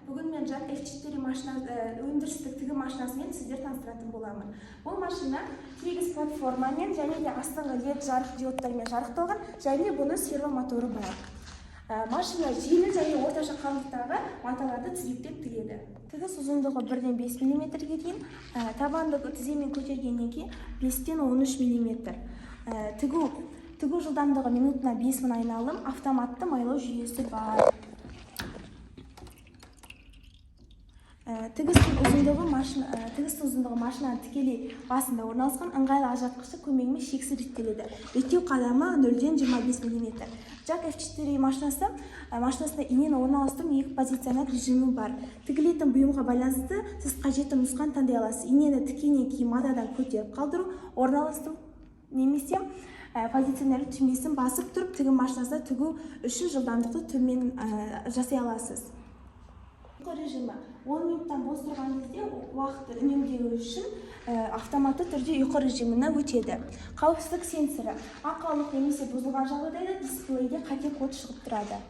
Бүгін мен JAC F4 машина, өндірістік тігін машинасымен сіздер таныстыратын боламын. Бұл машина тегіс платформамен және де астыңғы LED жарық диодтармен жарықталған және бұның сервомоторы бар. Машина жеңіл және орташа қалыңдықтағы маталарды тізбектеп тігеді. Тігіс ұзындығы 1-ден 5 мм-ге дейін, табанды тіземен көтергеннен кейін 5-тен 13 мм. Тігу жылдамдығы минутына 5000 айналым, автоматты майлау жүйесі бар. Тігістің ұзындығы машинаның тікелей басында орналасқан ыңғайлы ажыратқышы көмегімен шексіз реттеледі. Реттеу қадамы 0-ден 25 мм. JAC F4 машинасында инені орналастыру екі позиционар режимі бар. Тігілетін бұйымға байланысты сіз қажетті нұсқаны таңдай аласыз. Инені тіккеннен кейін матадан көтеріп қалдыру, орналастыру немесе позиционерлік түймесін басып тұрып тігін машинасына тігу үшін жылдамдықты төмен жасай аласыз. Ұйқы режимі 10 минуттан бос тұрған кезде уақытты үнемдеу үшін автоматты түрде ұйқы режиміне өтеді. Қауіпсіздік сенсоры ақаулық немесе бұзылған жағдайда дисплейде қате код шығып тұрады.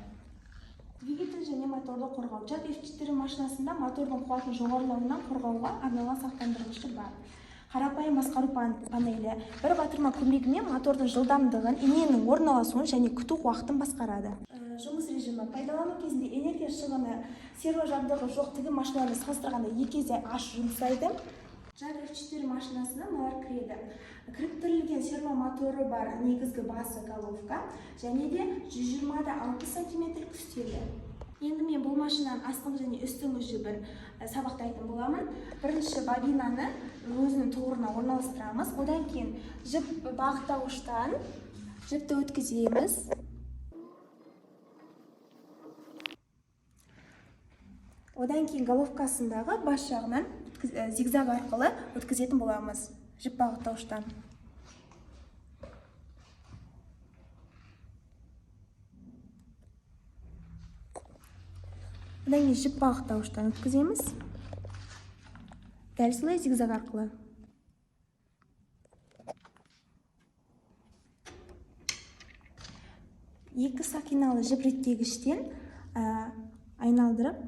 Двигатель және моторды қорғау. JAC F4 машинасында мотордың қуатын жоғарылауынан қорғауға арналған сақтандырғышы бар. Қарапайым басқару панелі бір батырма көмегімен мотордың жылдамдығын, иненің орналасуын және күту уақытын басқарады. Жұмыс режимі пайдалану кезінде энергия шығыны серво жабдығы жоқ тігін машиналармен салыстырғанда екі есе аз жұмсайды. JAC F4 машинасына мыналар кіреді. Кіріктірілген сервомоторы бар негізгі басы головка және де 120-да 60 сантиметрлік үстелі. Енді мен бұл машинаның астыңғы және үстіңгі жібін сабақтайтын боламын. Бірінші бобинаны өзінің тұғырына орналастырамыз. Одан кейін жіп бағыттауыштан жіпті өткіземіз. Одан кейін головкасындағы бас жағынан зигзаг арқылы өткізетін боламыз жіп бағыттауыштан. Одан кейін жіп бағыттауыштан өткіземіз. Дәл солай зигзаг арқылы. Екі сақиналы жіп реттегіштен айналдырып,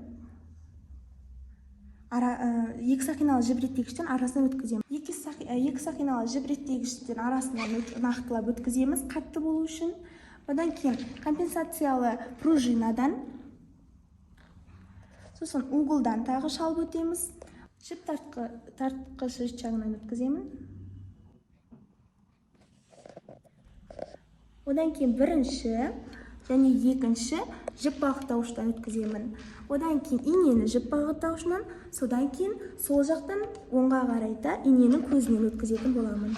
екі сақиналы жіп реттегіштен арасынан өткіземіз. Екі сақиналы жіп реттегіштен арасынан нақтылап өткіземіз қатты болу үшін. Одан кейін компенсациялы пружинадан, сосын углдан тағы шалып өтеміз. Жіп тартқыш рычагынан өткіземін. Одан кейін бірінші және екінші жіп бағыттауыштан өткіземін. Одан кейін инені жіп бағыттауышынан, содан кейін сол жақтан оңға қарайта иненің көзінен өткізетін боламын.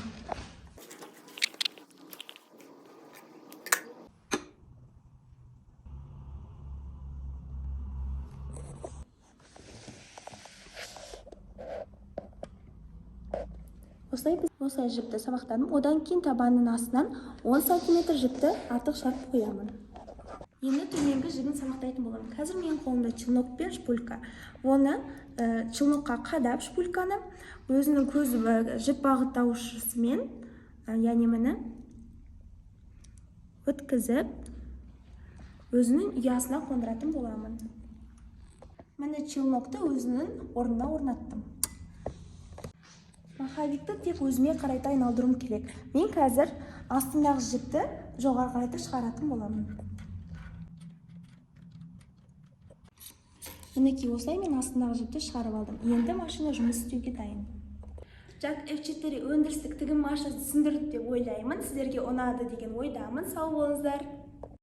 Осылай біз осылай жіпті сабақтадым. Одан кейін табанның астынан 10 сантиметр жіпті артық шығарып қоямын. Енді төменгі жібін сабақтайтын боламын. Қазір менің қолымда челнок пен шпулька. Оны челнокқа қадап шпульканы өзінің көз, жіп бағыттаушысымен, яғни міне өткізіп, өзінің ұясына қондыратын боламын. Міне челнокты өзінің орнына орнаттым. Маховикті тек өзіме қарайта айналдыруым керек. Мен қазір астындағы жіпті жоғары қарайта шығаратын боламын. Мінекей осылай мен астындағы жіпті шығарып алдым. Енді машина жұмыс істеуге дайын. JAC F4 өндірістік тігін машинасы түсіндірді деп ойлаймын. Сіздерге ұнады деген ойдамын. Сау болыңыздар.